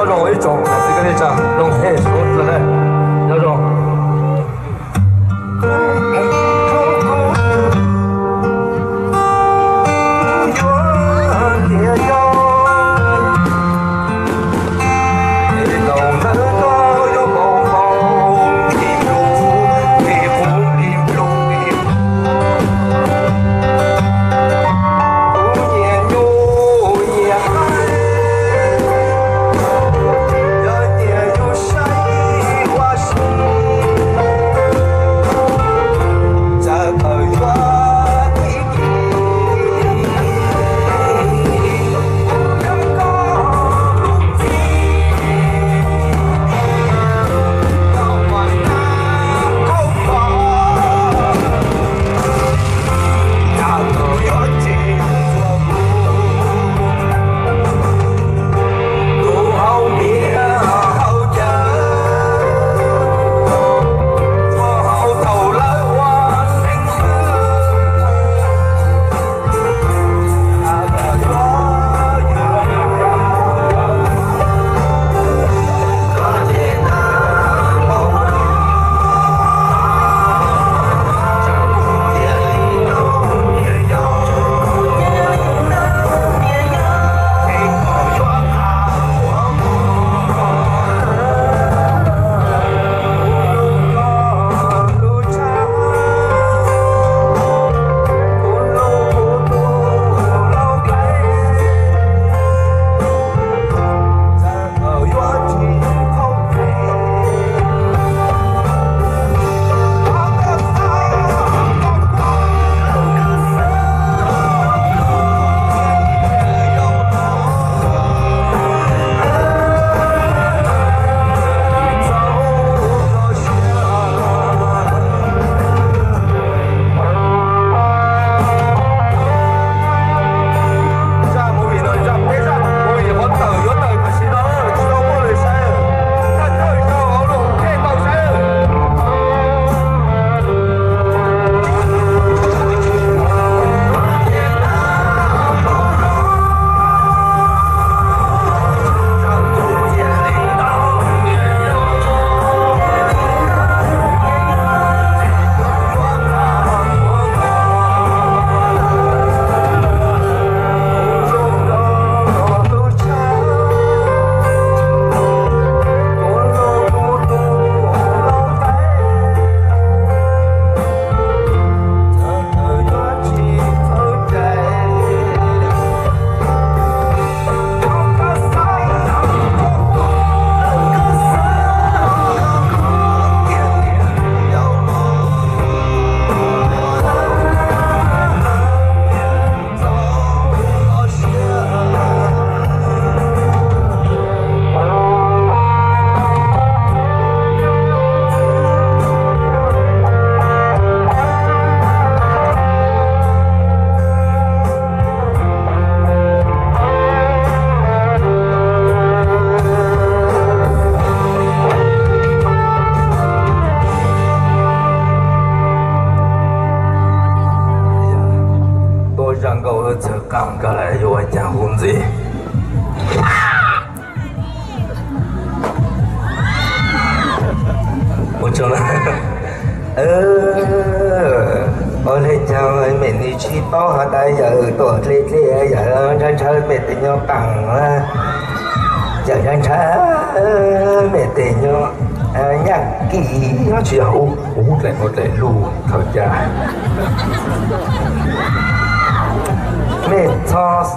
Zoo ib tsoom niam txiv kwv tij neej tsa, zoo ib suav dlawg, nyob zoo. Tuaj zaj nkauj txhawv qab kawg lawm, yuav ua cas hu ntxiv. Ua tsaug. Ua li cas mem nim tsis paub has tas yawm tuam dle dle, yawm ntshaw ntshaw mem tes nyuag paam, yawm ntshaw ntshaw mem tes nyuag nyaj kim, tsis yog ub, ub dlaim ua dlaim lug thaum cas. Mej txhob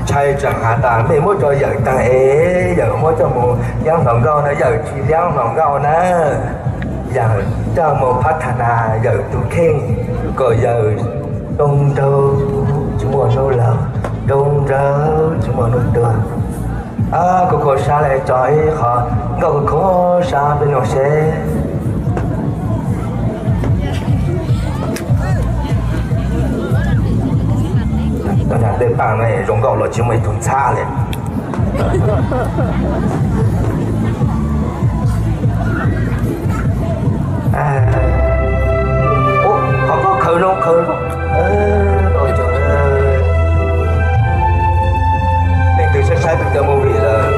ntshai tsam has tas mej muab rau yawm taag es yawm muab coj mus liab hluas nkauj na, yawm tsis liab hluas nkauj na. Yawm coj mus phab tha nas yawm tus kheej, kom yawm zoo nraug tsis muaj hnub laug, zoo nraug tsis muaj hnub tuag. Kuv kho sab le tso ib qho nkauj kuv kho sab peb noog seb. Tej paaj no zoo nkauj los tsis muaj ib tug ntxhab li. Qhov koj khaws zoo khaws zoo. Leej twg saib saib peb cov movie lawm,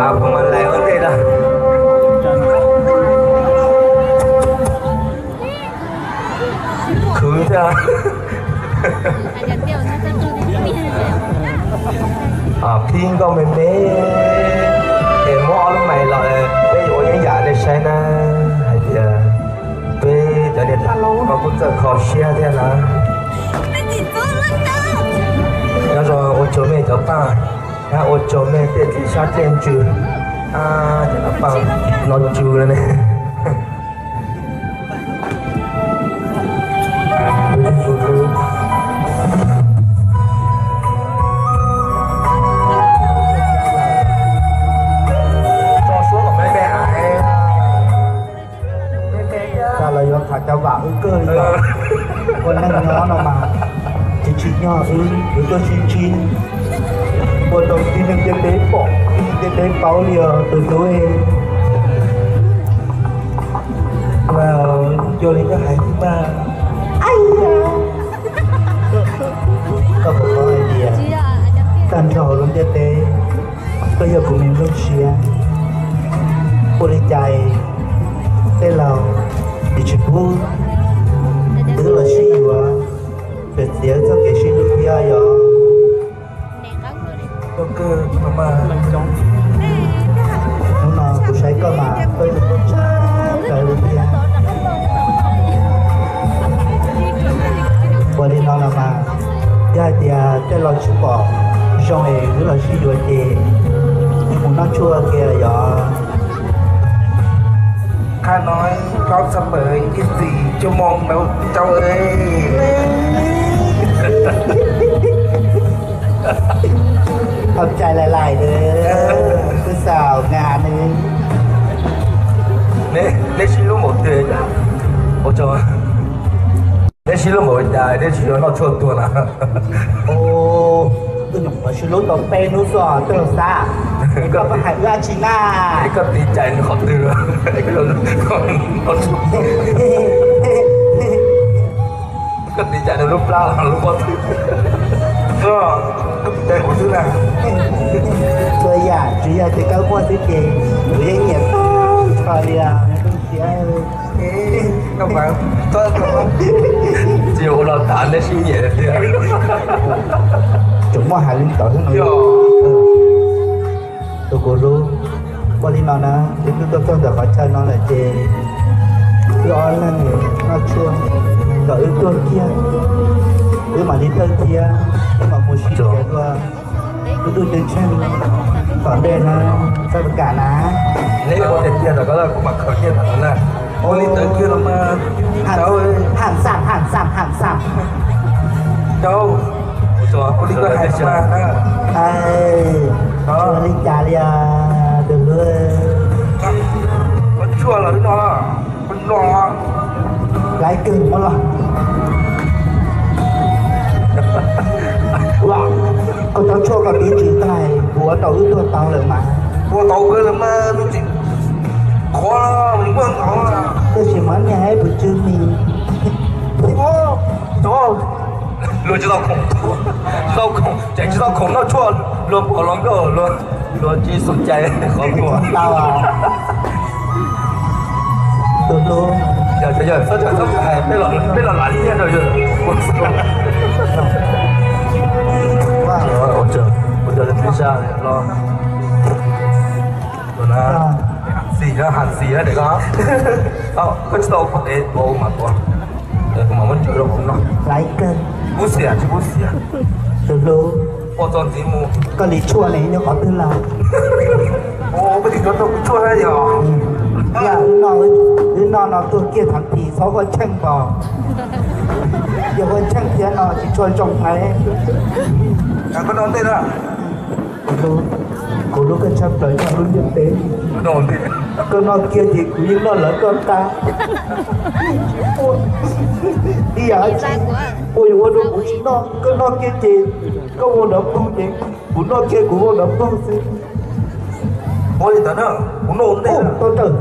Lav phoov mas lais ua ntej na. Khwv thiab. Phib nkauj me me, es muab ob lub mais los peb yuav ua yeeb yam nej saib na, hais tias peb cov niam tais laus no kuj txawj kho siab thiab na. Nyob zoo ua tsaug mej cov paj, thiab ua tsaug mej tej dlej sab dlej ntsws, cov paj no tsw lawm ne. Tag los yuav tham cov vam wb kawg li os. Ua neej nyob no mas tsis tsim nyog wb, wb tuaj sib ntsib. Ua rau tib neeg ntiaj teb pom, tib neeg ntiaj teb paub li os tus tub. Ua li koj hais xwb mas, koj puas paub hais tias tag nrho hauv lub ntiaj teb koj yog kuv me nplooj siab. Ua li cas tej laus tsis tsis pub wb los sib yuav, txawm txiav txoj kev sib hlub thiab yog. Hnub no kuv saib koj mas koj yog tus tshaj plaws li thiab. Ua li no los mas, yog hais tias tej laus tsis pom zoo es wb los sib yuav ces wb mus noj tshuaj kiag yog. Qhov no plaub txog pawg ib txhis cuaj moos ntawd rau. Ua cas lais lais, twb xaus nka ne. Neb sib hlub npaum twg, ua tsaug, neb sib hlub npaum li cas neb tsis yuav noj tshuaj tuag na? Twb nyuam qhuav sib hlub tau peb hnub xwb twb los xav, koj pab hais wb dab tsi na? Koj tiv cais nws qhov twg? Koj tiv cais nws lub plab los lub pob tw? Koj tiv cais kuv xwb na. Txhua yam tsis yog tias koj muaj xwb ces kuv yeej nyiam tag nrho li os. Tsis ua los tas neb sib nyiam tiag. Tseem muaj hais li ntawd no. Tus kuv hlub, ua li no na, wb twb tuaj txog ntawm qhov chaw no lawm ces wb ob leeg noj tshuaj kom wb tuag kiag, wb mam li thawj thiab, wb mam mus sib nrhiav dua wb tus ceeb tsheej tom ntej na, txhob kam na. Neb ua tiag tiag los kuv mam khaws nyiaj ntawd na. Ua li ntawd kiag los mas. Ham xam, ham xam, ham xam. Rau, ua li koj hais mas na. Ua li cas li os tus hlub? Koj tshuaj los wb noj, wb noj. Laiv kawg muab los. Koj cov tshuaj koj twb tsis tag, kuv ua tau wb tuag tau lawm mas. Ua tau kawg lawm mas, tus tsis qhuav, tab sis mas niag hais pus tswv mis. Luag tsis tau khoom, tsis tau khoom, tseem tsis tau khoom noj tshuaj, luag pom los nkauj, luag tsis xum cai qhov muag. Tus hlub, yog, yog, txhob, txhob hais, peb los, peb los lam li nyiaj rau yawg. Ua, ua, ua, ua, ua, ua, ua, Xis, has xis na, koj tsis tau ua pov tev, ua mas tua, kuv mam muab cawv rau kuv noj. Laiv kawg. Kub xiam tsis kub xiam. Tus hlub, ua txog ntxiv mus. Koj li tshuaj ne nyob qhov twg lawm? Ua, koj tsis tau kuv tshuaj na yog. Yog wb noj, wb noj no tuag kiag thaum ntxiv txhob huaj tsheej nkaus. Yog huaj tsheej thiab no tsis tshua zoo lawm. Koj noj ntej na. Kuv hlub koj tshaj plaws nyob lub ntiaj teb. Koj noj kiag ces kuv yeej noj lawv koj tag. Ib yam dab tsi, ua yuav ua rau kuv tsis noj, koj noj kiag ces koj ua nrov pug ces kuv noj kiag kuv ua nrov pug xwb. Ua li ntawd na, kuv noj ntej. Tau tawm,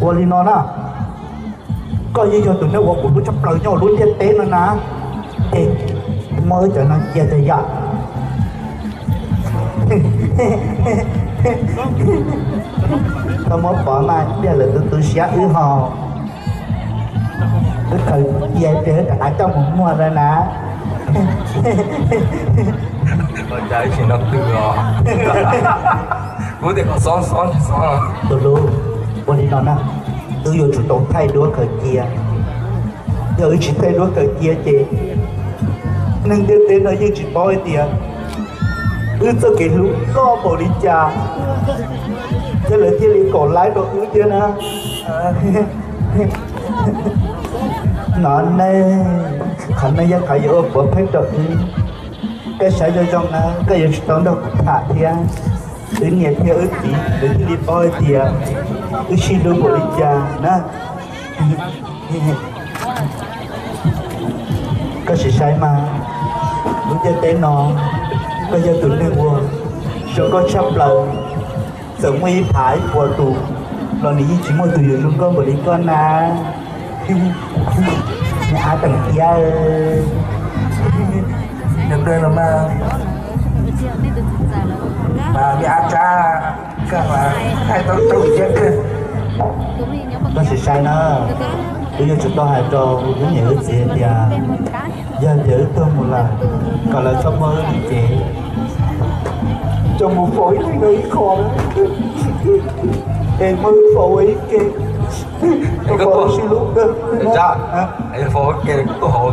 ua li no na. Koj yeej yog tus neeg uas kuv hlub tshaj plaws nyob lub ntiaj teb no na. Ces muab wb cov no cia tag yom. Koj muab pov mas ib pliag lawv tu tu siab wb ho. Wb khaws cia ces wb rov qab coj mus muag lawm na. Ua cas ib tsis nrog twg os? Kuv tias koj xob xob tsis xob. Tus hlub, ua li no na, wb yuav tsum tau thaij duab khaws cia. Yog wb tsis thaij duab khaws cia ces neeg ntiaj teb no yeej tsis paub hais tias wb txoj kev hlub loj npaum li cas, thiab lawv thiaj li kaum laib rau wb thiab na. No nej, qhov no yog qhov yuav ua puav pheej rau wb. Koj saib zoo zoo na, koj yuav tsum tau nrog kuv tham thiab. Wb niam thiab wb txiv lawv thiaj li paub hais tias wb sib hlub npaum li cas na. Koj sim saib mas, lub ntiaj teb no koj yog tus neeg uas zoo nkauj tshaj plaws. Txawm muaj ib phav ib puas tus los nws yeej tsis muaj tus yuav zoo nkauj npaum li koj na. Me ab teem tiab, nws dej los mas, mas me ab tsab, koj mas thaij tau tau tiab kawg. Koj sim saib na, wb yuav tsum tau hais rau wb niam wb txiv tias yog tias wb tuag mus lawm, kom lawv txhob muab wb li ces coj mus faus ib leeg rau ib qho, es muab wb faus ua ib ke, faus sib hlub kawg. Faus ua ke tuaj hauv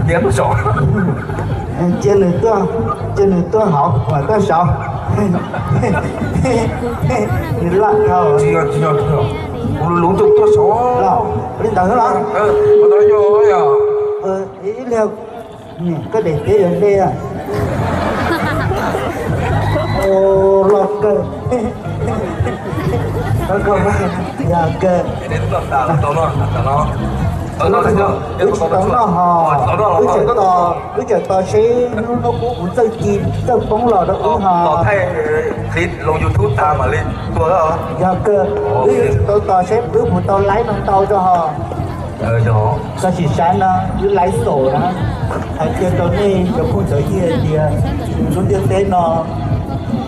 tiab tuaj saud. Cia nws tuaj, cia nws tuaj hauv mas tuaj saud. Nws laj dhau. Kuv lub lub tuaj tuaj saud. Li ntawd los? Ib li, koj daim tiab yuav hle. Los kawg. Yog kawg. Wb tsis tau noj hos, wb tseem tos, wb tseem tos seb hnub no kuv kuv txawj ci txawj poob los rau wb hos. Yog kawg, wb yuav tsum tau tos seb wb puas tau laib no ntau tso hos. Koj sim saib no, wb laib xaus na, hais kiag rau nej cov phooj cov ywg hais tias lub ntiaj teb no,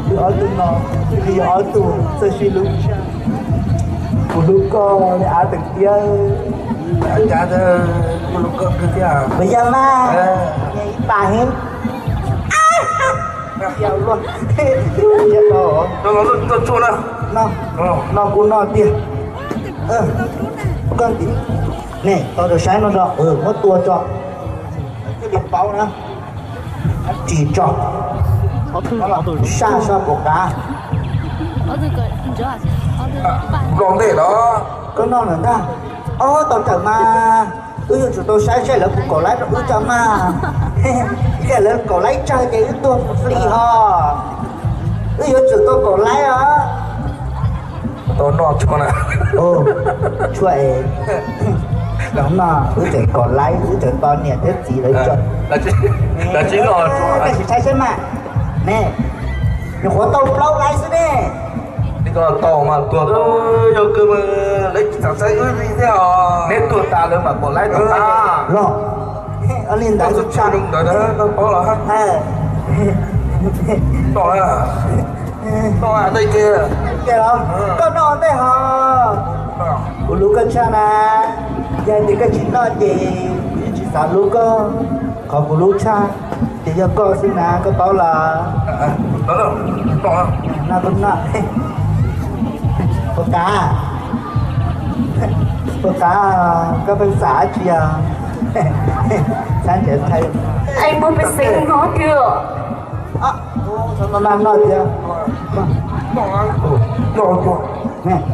wb ob tug no, wb yog ob tug txawj sib hlub. Kuv hlub koj li av teem tiab. Kuv yog mas, ib pas heev. No kuv noj tiag. Koj ntim, ne, tau rau saib no tso, muab tua tso, thiaj li paub na. Ris tso, saj saj puas kav. Los ntej los. Koj noj lawm ntag. Ob tau tawm mas, wb yuav tsum tau saib saib lawv puas kaum laib rau wb tso mas. Yog lawv kaum laib tsawg ces wb tuag fli hos. Wb yuav tsum tau kaum laib os. Tau noj tshuaj na. Tshuaj es, no wb tseem kaum laib, wb tseem tos niam thiab txiv lawv tso. Sim saib seb mas, ne, nyuam qhuav tau plaub laib xwb ne. Tau mas tuag tau, yog kawg mas lawv tsis txawj saib wb li thiab os. Neb tuag tas lawv mam kaum laib tau tas los. Li ntawd tsis tshaj zoo ntawd na, koj paub los. Noj, noj tej ke. Koj noj tej hos. Kuv hlub koj tshaj na. Yog tias koj tsis noj ces kuv yeej tsis xav hlub koj. Qhov kuv hlub tshaj ces yog koj xwb na, koj paub los? Noj, koj noj. Puas kav? Puas kav? Koj pheej xav dab tsi os? Xav nrhiav thaiv. Es mus pem xeev no twg? Noj tiag.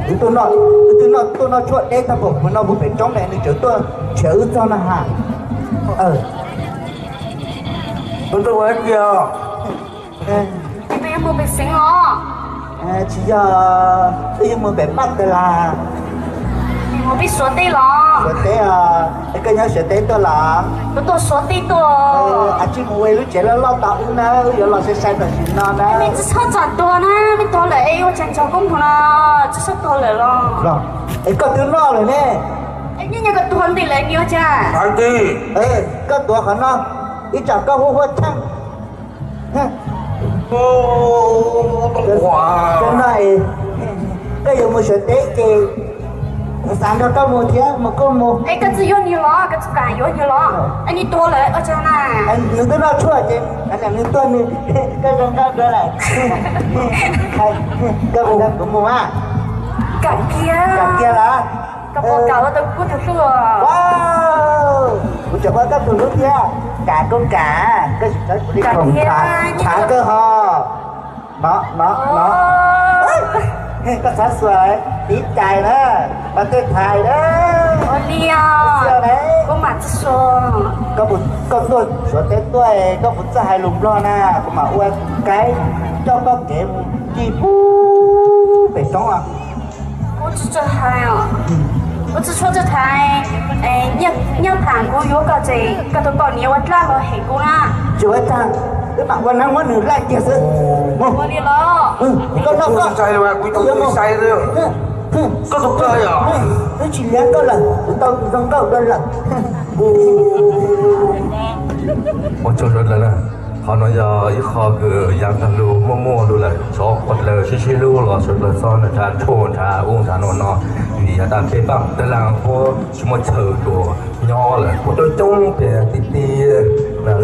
Wb tuaj noj, wb tuaj noj, tuaj noj tshuaj deb tag npaum mus no puag pem roob ne, nws tseem tuaj nrhiav wb txog na has. Wb tuaj ua dab tsi os? Wb yuav mus pem xeev os. Tsis yog, wb yuav mus pem Paj Tawg Las. Mus pem Suav teb los? Suav teb os. Es koj nyob Suav teb tuaj los? Kuv tuaj Suav teb tuaj. Kav tsij mus ua lub tsev loj loj tos wb na, wb yuav los sai sai tam sim no na. Nej tsis txhob tsam tuag na, nej tuag lawm es ua cas ntsog koob hmoov no, tsis txhob tuag lawm los. Es koj twb noj lawm ne. Nyob nyob koj tuag nti lawm ni ua cas? Koj tuav qhov no, ib tsam koj huaj huaj theej. Cov no es koj yuav mus Suav teb ces xav nrog koj mus thiab mas koj mus. Es koj tsis yuav nws los koj tsis kam yuav nws los? Es nws tuag lawm ua cas na? Nws twb noj tshuaj ces nws tuag nws, koj zoo nkauj dua lawm. Koj mus, kuv mus mas. Kam kiag. Kam kiag los? Kuv tseem ua koj tus hlub thiab. Kam kuj kam, koj tsis txhob ua li khoom, tshav kawg ho. No no no, koj txhob xuas tiv cais na, mas tej thais na. Koj tuaj Suav teb tuaj, koj puas txawj hais lus Nplog na? Kuv mam ua qaib coj koj kev mus ci pub pem roob os. Kuv tsis txawj hais os. Kuv tsis txawj hais. Nyiaj tham kuv yuav koj ces koj tus poj niam ua dab los hem kuv na. Tsis ua cas, wb mam ua neeb muab nws laij kiag xwb. Ua li los? Koj noj koj, kuv tsis liab koj lawm, kuv tau tus zoo nkauj dua lawm. Ua tsaug sawv daws na. Qhov no yog ib qho kws yav tag lug muaj muaj lug lawm, xyov qhov dlaws sib sib hlub los sawv daws txhob nrhav tshuaj nrhav ub nrhav no no, vim yog tas peb pab teb laj puab tsis muaj chaw dua nyob lawm, puab coob coob pem ti ti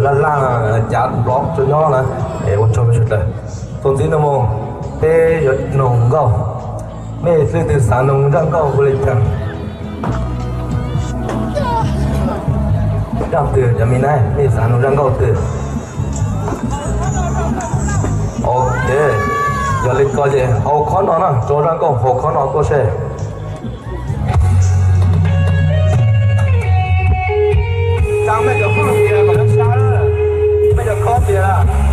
laj laj cav tus vlog tso nyob na. Es ua tsaug sawv daws. Txuas ntxiv no mus, peb yuav noog nkauj. Mej leej twg xav noog zaj nkauj hu le caag? Zaj twg, cov me naib, mej xav noog zaj nkauj twg? Ok, yog li ko ces hauv qhov no na, tso zaj nkauj hauv qhov no tuaj seb. Mej cov khob tias kom nyob sab, mej cov khob tias.